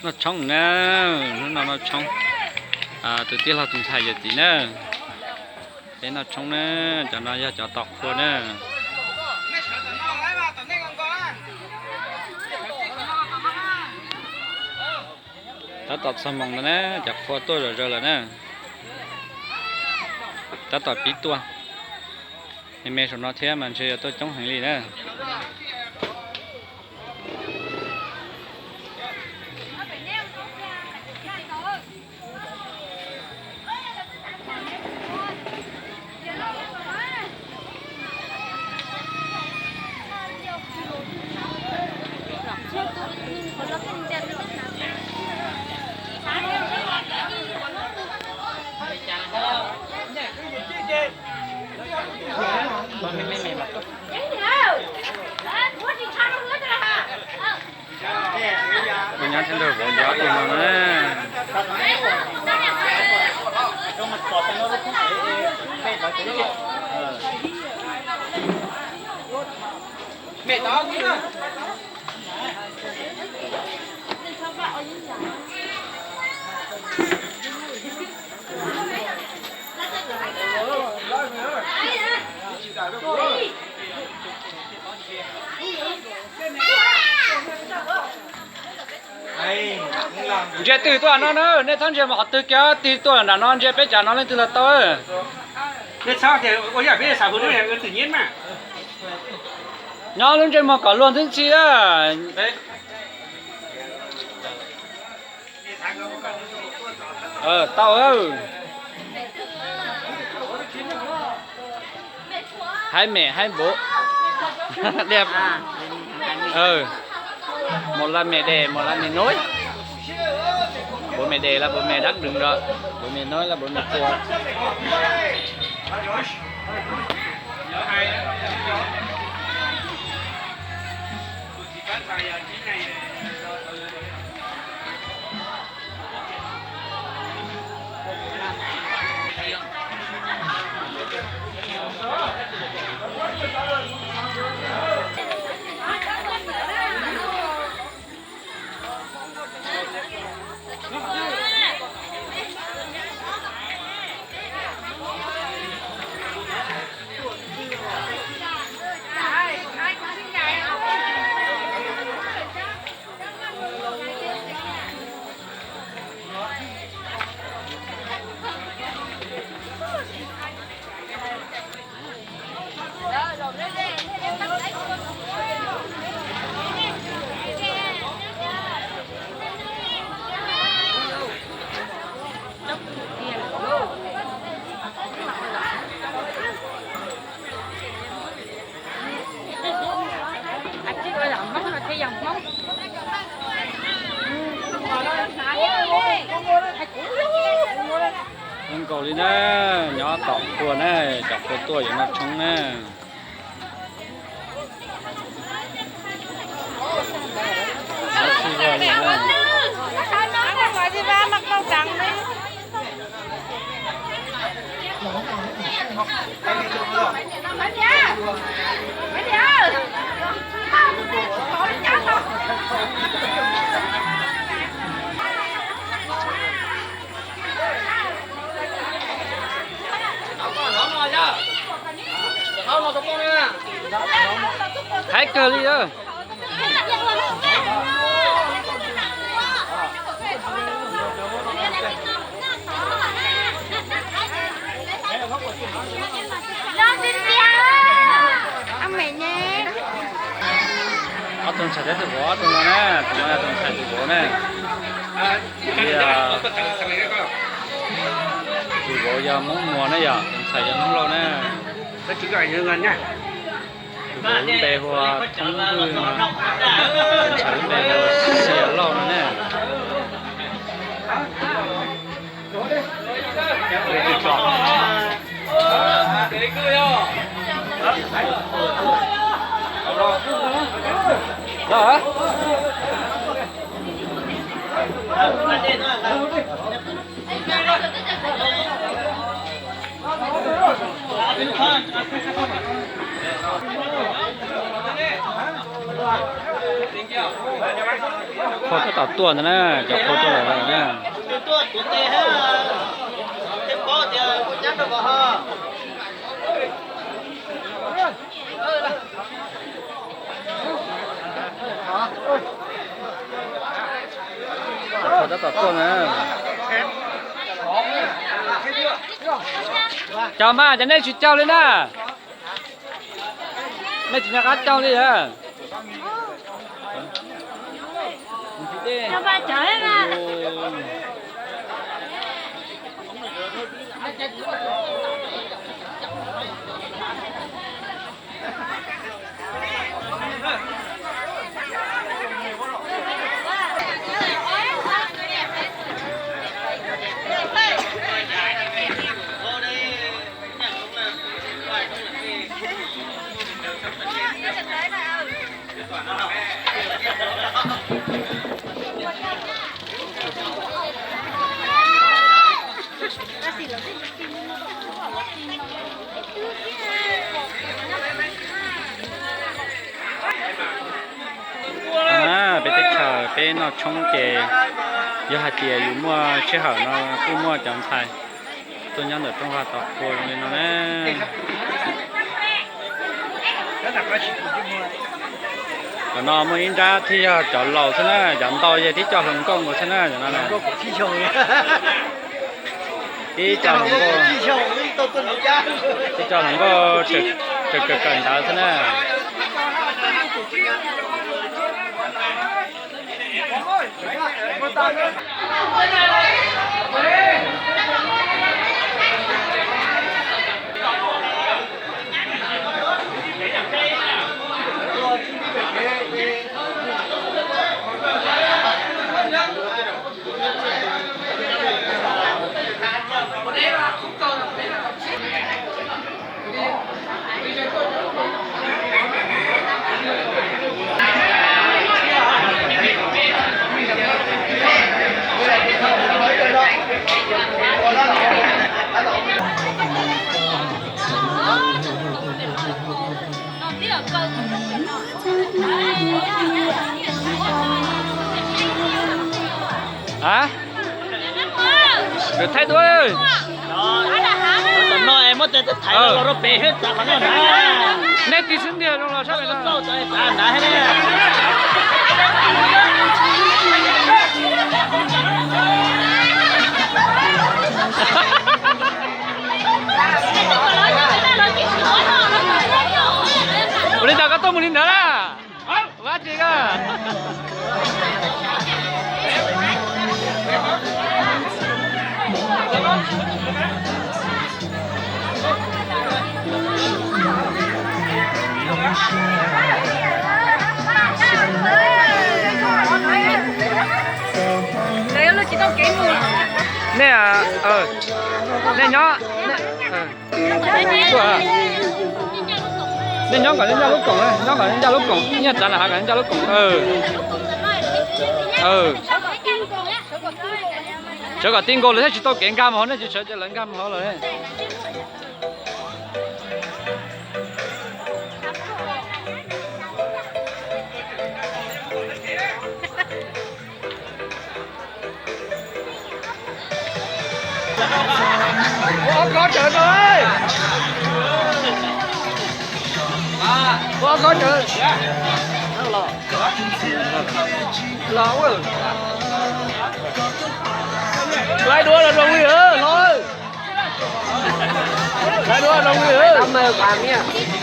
Noj tshoob na, hnub no noj tshoob. Tus tij laug tus ntxhais yawm txiv na, peb noj tshoob na, cov no yog cov tom qhua na. Tab tom txog moos ntawd na, cov qhua tuaj zom zaws lawm na. Tab tom pib tuaj, me me saum no thiab mas ntshe yuav tuaj coob heev li na. Tus nyob thiab nrog vauv nyob tus no na. Ntsia twg tuaj no na, nej txhob ntsia mus qhov twg kiag, tig tuaj nram no ntsia peb cav no leej twg los tau. Nyob lub ntsej muag kom luag ntxhi ntxhi na. Tau. Haib mem haib npaum. Một là mẹ đẻ, một là mẹ nối. Bố mẹ đẻ là bố mẹ đắc đứng đó, bố mẹ nối là bố mẹ cua. Zoo nkaus li na, nyob tom qhua na, cov qhua tuaj yuav noj tshoob na. Haib kawg li a. Ob tug ntxhais thiab tus vauv, ob tug no na, tus no yog tus ntxhais tus vauv na. Tus vauv yog Hmoob Muas na yom, tus ntxhais yog Hmoob Lauj na. Tus vauv lub npe hu ua Thoob Vwj no, tus ntxhais lub npe hu ua Xia Lauj no na. Qhua tab tom tuaj ntawd na, cov qhua tuaj lawm na. Cov qhua tab tom tuaj na. Caug mas, cov nej tsis caug li na. Nej tsis nco qab caug li a. Peb teb chaws peb noj tshoob ces yog hais tias yus muaj sij hawm no kuj muaj cov ntxhais tuaj nyob ntawm rooj vag tos qhua zoo li no na. Cov no muaj ib nrab thiaj yog cov laus xwb na, cov ntau yog tib co hluas nkauj nkaus xwb na, cov no na. Tib co hluas nkauj, tib co hluas nkauj tseem kawm kawm ntawv xwb na. A, thaij dua. Tom no es muab tes thaiv los rau pem thiab txav qhov no na. Nej tig xwb ntiag zoo los sab pem no. Ua li cas koj tuaj mus li ntawd na? Ua dab tsi koj? Nej, nej nyob, nej nyob kom nej ncaj lub koom, nyob kom nej ncaj lub koom, nyiaj txav na, hav kom nej ncaj lub koom. Sawv kom ti nkaus lawm thiaj tsis tau kev nkag mus hauv, nej tsis sawv ces lawv nkag mus hauv lawm. Ua ob kob tsawv no. Ua ob kob tsawv. Los, laib duab los zoo li hlob. Laib duab zoo li.